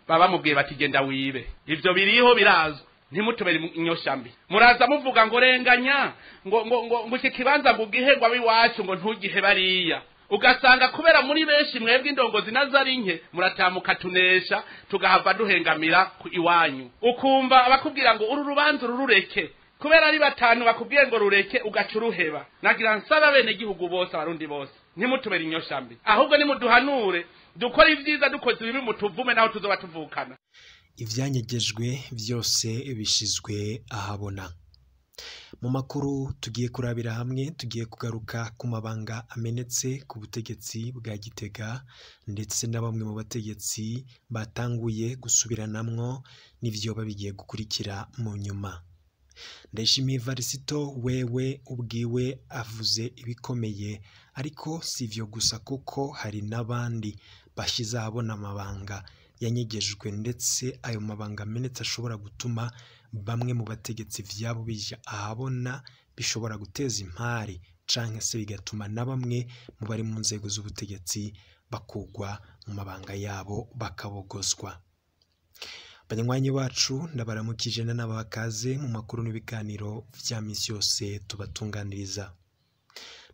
Baba bamubwiye bati genda wibe. Ivyo biriho birazwi, ntimutubere inyoshambi. Muraza muvuga ngo renganya, ngo ngo ngo ngo iki kibanza ngo ugihe ngo abiwacu, ngo ntugihe bariya. Ugasanga kubera muri benshi mwebwe indongozi nazo ari nke, muratamuka tunesha tugahava duhengamira ku iwanyu. Ukumva abakubwira ngo uru rubanza urureke, kubera ari batanu bakubwiye ngo rureke, ugaca uruheba. Nagira nsaba bene gihugu bose, abarundi bose, ntimutubere inyoshambi, ahubwo nimuduhanure dukore ivyiza, dukoze ibibi mutuvume naho tuzoba tuvukana. Ivyanyegejwe vyose bishizwe ahabona. Mu makuru tugiye kurabira hamwe, tugiye kugaruka ku mabanga amenetse ku butegetsi bwa Gitega, ndetse na bamwe mu bategetsi batanguye gusubiranamwo n'ivyo bigiye gukurikira mu nyuma. Ndayishimiye Varisito wewe ubwiwe avuze ibikomeye, ariko si ivyo gusa kuko hari n'abandi bashize ahabona amabanga yanyegejwe, ndetse ayo mabanga amenetse ashobora gutuma bamwe mu bategetsi vyabo bija ahabona, bishobora guteza impari canke se bigatuma na bamwe mu bari mu nzego z'ubutegetsi bakugwa mu mabanga yabo bakabogozwa. Banywanyi bacu, ndabaramukije n'abakaze mu makuru n'ibiganiro vya misi yose tubatunganiriza.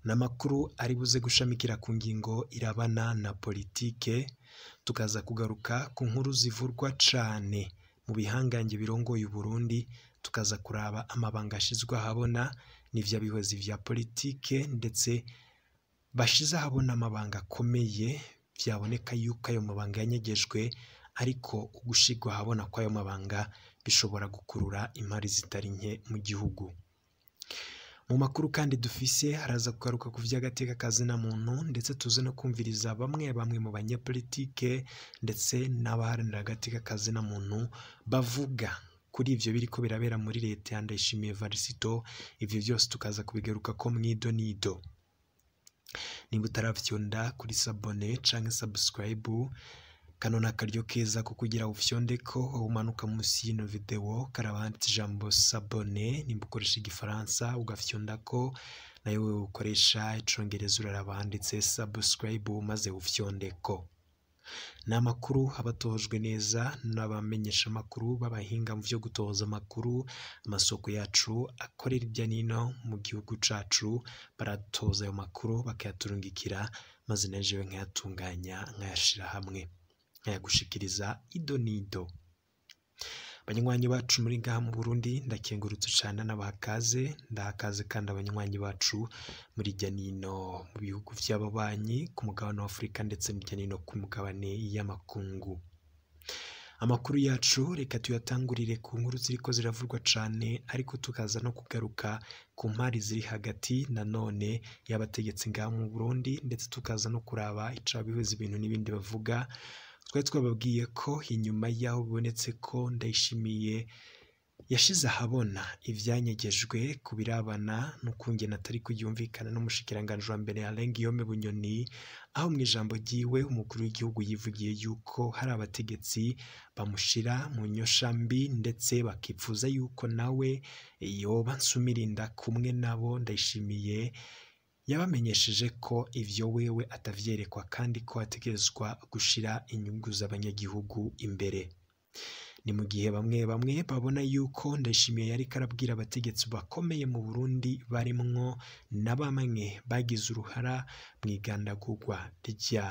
N'amakuru ari buze gushamikira ku ngingo irabana na politike, tukaza kugaruka ku nkuru zivurwa cane mu bihangange birongoye Burundi, tukaza kuraba amabanga ashizwe ahabona n'ivy'abihwezi vya politike, ndetse bashize ahabona amabanga akomeye vyaboneka yuko ayo mabanga yanyegejwe, ariko ugushigwa ahabona kw'ayo mabanga bishobora gukurura impari zitari nke mu gihugu. Mu makuru kandi dufise haraza kugaruka ku vy'agateka kazina muntu, ndetse tuze no kumviriza bamwe bamwe mu banyepolitike ndetse n'abaharanira agateka kazina muntu bavuga kuri ivyo biriko birabera muri leta ya Ndayishimiye Varisito. Ivyo vyose tukaza kubigaruka ko mwido nido. Niba utaravyonda kuri sabone canke subscribe, kano ni akaryo keza ko kugira ufyondeko. Umanuka munsi y'ino video karaba handitse ijambo sabone, nimba ukoresha igifaransa ugafyondako, nayo ukoresha icongereza uraraba handitse subscribe maze ufyondeko. Ni amakuru aba atohojwe neza n'abamenyesha amakuru b'abahinga mu vyo gutohoza amakuru. Amasoko yacu akorera irya nino mu gihugu cacu baratoza ayo makuru bakayaturungikira, maze najewe nkayatunganya nkayashira hamwe nkayagushikiriza ido nido. Banywanyi bacu muri ngaha mu Burundi, ndakengurutse cane n'abahakaze, ndahakaze kandi abanywanyi bacu muri irya nino mu bihugu vy'ababanyi ku mugabane wa Afrika ndetse n'irya nino ku mugabane y'amakungu. Amakuru yacu reka tuyatangurire ku nkuru ziriko ziravurwa cane, ariko tukaza no kugaruka ku mpari ziri hagati nanone y'abategetsi ngaha mu Burundi, ndetse tukaza no kuraba icabihweza ibintu n'ibindi bavuga. Twari twababwiye ko inyuma y'aho bibonetse ko Ndayishimiye yashize ahabona ivyanyegejwe ku birabana n'ukungene atari kuyumvikana n'umushikiranganji wa mbere Alain Guillaume Bunyoni, aho mu ijambo ryiwe umukuru w'igihugu yivugiye yuko hari abategetsi bamushira mu nyosha mbi, ndetse bakipfuza yuko nawe yoba nsumirinda kumwe nabo. Ndayishimiye yabamenyesheje ko ivyo wewe atavyerekwa kandi ko ategerezwa gushira inyungu z'abanyagihugu imbere. Ni mu gihe bamwe bamwe babona yuko Ndayishimiye yariko arabwira abategetsi bakomeye mu Burundi barimwo na bamwe bagize uruhara mw'igandagurwa rya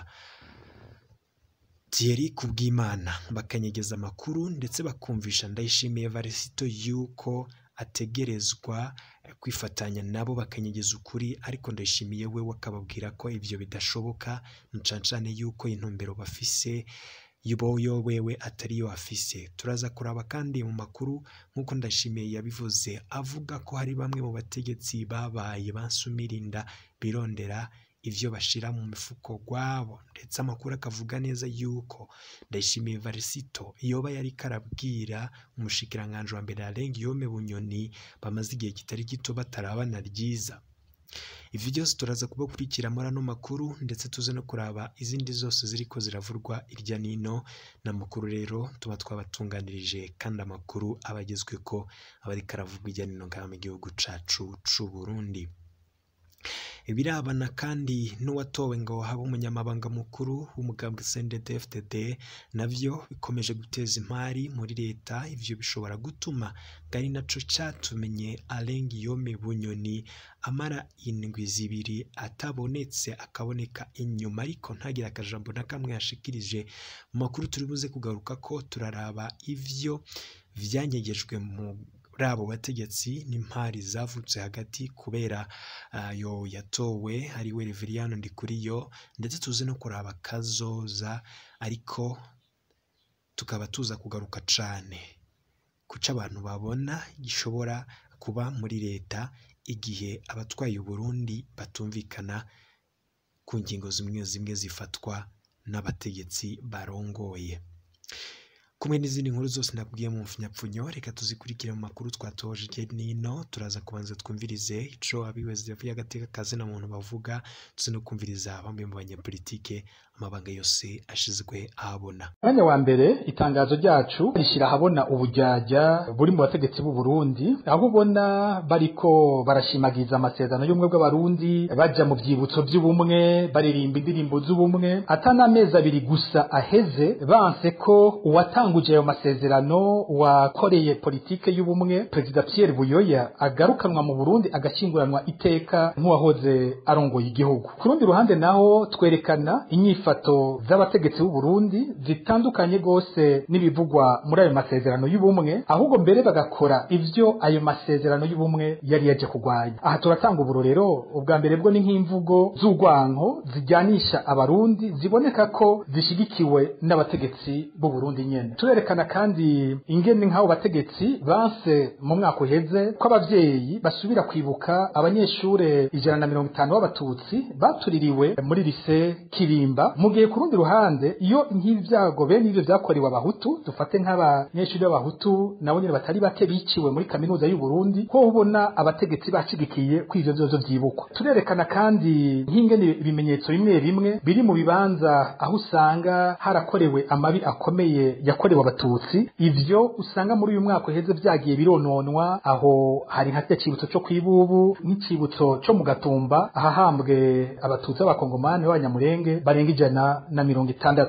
Thierry Kubwimana, bakanyegeza amakuru ndetse bakumvisha Ndayishimiye Varisito yuko ategerezwa kwifatanya nabo bakanyegeza ukuri, ariko Ndayishimiye we akababwira ko ivyo bidashoboka, ncancane yuko intumbero bafise yuboyo wewe atariyo afise. Turaza kuraba kandi mu makuru nk'uko Ndayishimiye yabivuze avuga ko hari bamwe mu bategetsi babaye bansumirinda birondera ivyo bashira mu mifuko gwabo, ndetse amakuru akavuga neza yuko Ndayishimiye Varisito yoba yari karabwira umushikiranganji wa mbere Alain Guillaume Bunyoni bamaze igihe kitari gito batarabana ryiza. Ivyo byose turaza kubakurikira muri ano makuru, ndetse tuze no kuraba izindi zose ziriko ziravurwa irya nino. N'amakuru rero tuba twabatunganirije kandi amakuru abagezweko aba ariko aravugwa irya nino ngaha mu gihugu cacu c'u Burundi. Ibirabana kandi n'uwatowe ngo habe umunyamabanga mukuru w'umugambwe CNDD-FDD navyo bikomeje guteza impari muri leta. Ivyo bishobora gutuma ngari naco catumenye Alain Guillaume Bunyoni amara indwi zibiri atabonetse, akaboneka inyuma ariko ntagire akajambo na kamwe yashikirije. Mu makuru turi buze kugaruka ko turaraba ivyo vyanyegejwe muri abo bategetsi n'impari zavutse hagati kubera ayo yatowe ari we Reveriyano Ndikuriyo, ndetse tuze no kuraba kazoza, ariko tukaba tuza kugaruka cane kuca abantu babona gishobora kuba muri leta igihe abatwaye Uburundi batumvikana ku ngingo zimwe zimwe zifatwa n'abategetsi barongoye. Kumwe n'izindi nkuru zose nabwiye mu mfunyapfunyo, reka tuzikurikire mu makuru twatoje hirya nino. Turaza kubanza twumvirize ico abihweza y'agateka kazina muntu bavuga, tuze no kumviriza bamwe mu banyepolitike amabanga yose ashizwe ahabona. Mwanya wa mbere, itangazo ryacu rishira ahabona ubujyajya buri mu bategetsi b'u Burundi, aho ubona bariko barashimagiza amasezerano y'ubumwe bw'abarundi, baja mu vyibutso by'ubumwe, baririmba indirimbo z'ubumwe, atanamezi abiri gusa aheze banse ko uwatanguje ayo masezerano wakoreye politike y'ubumwe Perezida Pierre Buyoya agarukanwa mu Burundi agashyinguranwa iteka nk'uwahoze arongoye igihugu. Ku rundi ruhande naho twerekana inyifato z'abategetsi b'u Burundi zitandukanye gose n'ibivugwa muri ayo masezerano y'ubumwe, ahubwo mbere bagakora ivyo ayo masezerano y'ubumwe yari yaje kugwanya. Aha turatanga uburorero ubwa mbere bwo ni nk'imvugo z'urwanko zijyanisha abarundi ziboneka ko zishigikiwe n'abategetsi b'u Burundi nyene. Turerekana kandi ingene nk'abo bategetsi banse mu mwaka uheze ko abavyeyi basubira kwibuka abanyeshure 150 b'abatutsi batuririwe muri lise Kirimba, mu gihe ku rundi ruhande iyo nk'ivyago bene ivyo vyakorewe abahutu, dufate nk'abanyeshure b'abahutu nabo nyene batari bake biciwe muri kaminuza y'u Burundi, ko ubona abategetsi bashigikiye ko ivyo vyozo vyibukwa. Turerekana kandi nk'ingene ibimenyetso bimwe bimwe biri mu bibanza aho usanga harakorewe amabi akomeye yakorewe abatutsi, ivyo usanga muri uyu mwaka uheze vyagiye birononwa. Aho hari nka cibutso co kwibubu n'icibutso co mu Gatumba ahahambwe abatutsi b'abakongomani b'abanyamurenge barenga 160.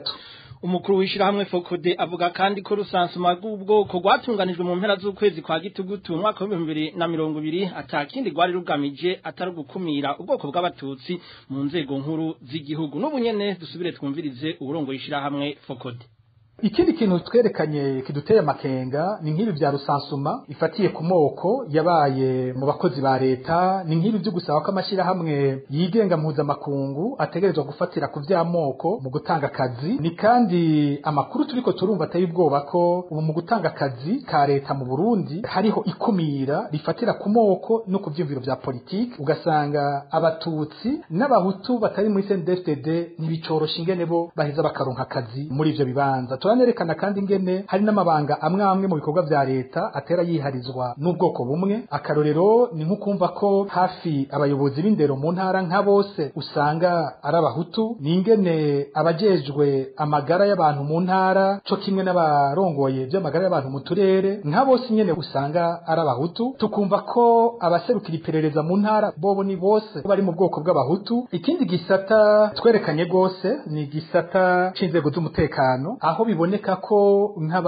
Umukuru w'ishirahamwe Fokode avuga kandi ko rusansuma rw'ubwoko rwatunganijwe mu mpera z'ukwezi kwa gitugutu mu mwaka wa 2020 atakindi rwari rugamije atari gukumira ubwoko bw'abatutsi mu nzego nkuru z'igihugu. N'ubu nyene dusubire twumvirize uburongo y'ishirahamwe Fokode. Ikindi kintu twerekanye kiduteye amakenga ni nk'ibi vya rusansuma ifatiye ku moko yabaye mu bakozi ba leta, ni nk'ibi vyo gusaba ko amashirahamwe yigenga mpuzamakungu ategerezwa gufatira ku vy'amoko mu gutanga akazi. Ni kandi amakuru turiko turumva ateye ubwoba ko ubu mu gutanga akazi ka leta mu Burundi hariho ikumira rifatira ku moko no ku vyumviro vya politiki, ugasanga abatutsi n'abahutu batari muri CNDD-FDD ntibicorosha ingene bo baheza bakaronka akazi muri ivyo bibanza. Turanerekana kandi ingene hari n'amabanga amwe amwe mu bikorwa vya leta atera yiharizwa n'ubwoko bumwe. Akarorero ni nk'ukumva ko hafi abayobozi b'indero mu ntara nka bose usanga ari abahutu, ni ingene abajejwe amagara y'abantu mu ntara co kimwe n'abarongoye vy'amagara y'abantu mu turere nka bose nyene usanga ari abahutu. Tukumva ko abaserukira iperereza mu ntara bobo ni bose bari mu bwoko bw'abahutu. Ikindi gisata twerekanye gose ni igisata c'inzego z'umutekano, aho biboneka ko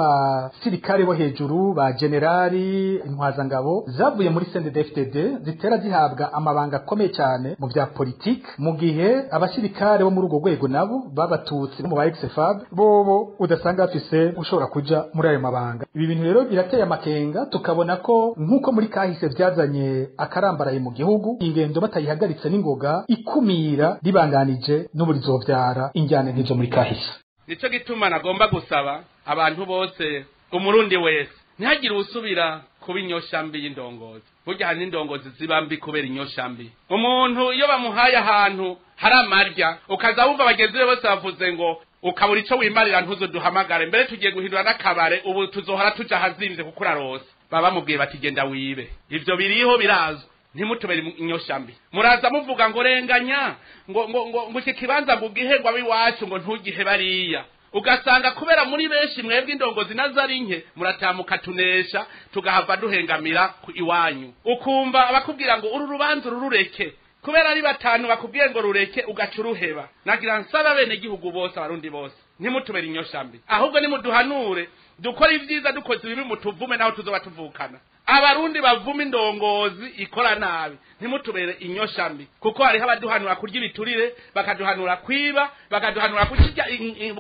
nk'abasirikare bo hejuru ba generali intwazangabo zavuye muri CNDD-FDD zitera zihabwa amabanga akomeye cyane mu vya politike, mu gihe abasirikare bo muri urwo rwego nabo babatutsi mu ba ex-FAB bobo udasanga bafise ushobora kuja muri ayo mabanga. Ibi bintu rero birateye amakenga, tukabona ko nk'uko muri kahise vyazanye akarambaraye mu gihugu, ingendo batayihagaritse n'ingoga ikumira ribanganije n'uburizovyara injyane nk'izo muri kahise. Nico gituma nagomba gusaba abantu bose, umurundi wese, ntihagire usubira kuba inyoshambi y'indongozi. Burya hari n'indongozi ziba mbi kubera inyoshambi. Umuntu iyo bamuhaye ahantu hari amarya, ukaza wumva bagenzi be bose bavuze ngo ukabura ico wimarira ntuzoduhamagare, mbere tugiye guhindura n'akabare, ubu tuzohora tuja ahazimvye kuko urarose. Baba bamubwiye bati genda wibe. Ivyo biriho birazwi, ntimutubere inyoshambi. Muraza muvuga ngo renganya, ngo ngo ngo ngo iki kibanza ngo ugihe ngo abiwacu ngo ntugihe bariya. Ugasanga kubera muri benshi mwebwe indongozi nazo ari nke, muratamuka tunesha tugahava duhengamira ku iwanyu. Ukumva abakubwira ngo uru rubanza ururureke, Kubera ari batanu bakubwiye ngo rureke ugaca uruheba. Nagira nsaba abenegihugu bose, abarundi bose, ntimutubere inyoshambi, ahubwo nimuduhanure dukore ibyiza, dukoze ibibi mutuvume naho tuzoba tuvukana. Abarundi bavuma indongozi ikora nabi, ntimutubere inyoshambi, kuko hariho abaduhanura kurya ibiturire, bakaduhanura kwiba, bakaduhanura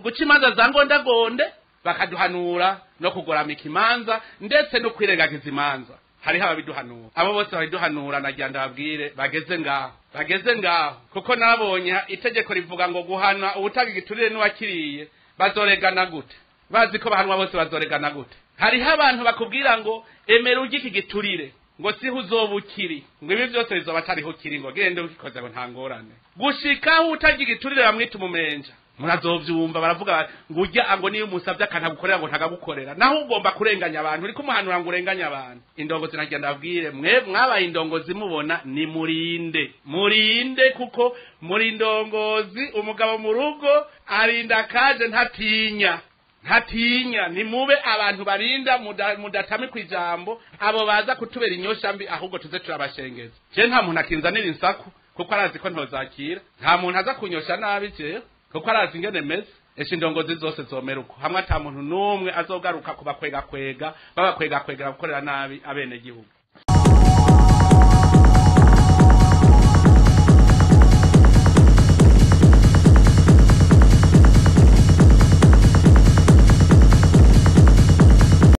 guca imanza za ngondagonde, bakaduhanura no kugoramika imanza ndetse no kwirengagiza imanza. Hariho ababiduhanura, abo bose babiduhanura nagira ndababwire bageze ngaho, bageze ngaho, kuko nabonye itegeko rivuga ngo guhana uwutanga igiturire n'uwakiriye bazoregana gute? Bazi ko bahanwa bose bazoregana gute? Hariho abantu bakubwira ngo emera urye iki giturire, ngo siho uzoba ukiri, ngo ibi byose bizoba atariho ukiri, ngo gende ukikoze ngo nta ngorane. Gushikaho utarya igiturire bamwita umumenja. Murazovyumva baravuga ngo urya ngo niyo umusavye akantu agukorera ngo ntagagukorera, naho ugomba kurenganya abantu, uriko umuhanura ngo urenganye abantu. Indongozi nagira ndababwire, mwe mwabaye indongozi mubona ni murinde, murinde, kuko muri indongozi umugabo mu rugo arinda kaje ntatinya, ntatinya. Nimube abantu barinda, mudatame kwijambo abo baza kutubera inyosha mbi, ahubwo tuze turabashengeza. Je nta muntu akinzanira insaku kuko arazi ko ntozakira, nta muntu aza kunyosha nabi jewe kuko arazi ingene meze. Esha indongozi zose zomera uko, hamwe ata muntu n'umwe azogaruka kubakwega kwega, babakwega kwegera gukorera nabi abenegihugu.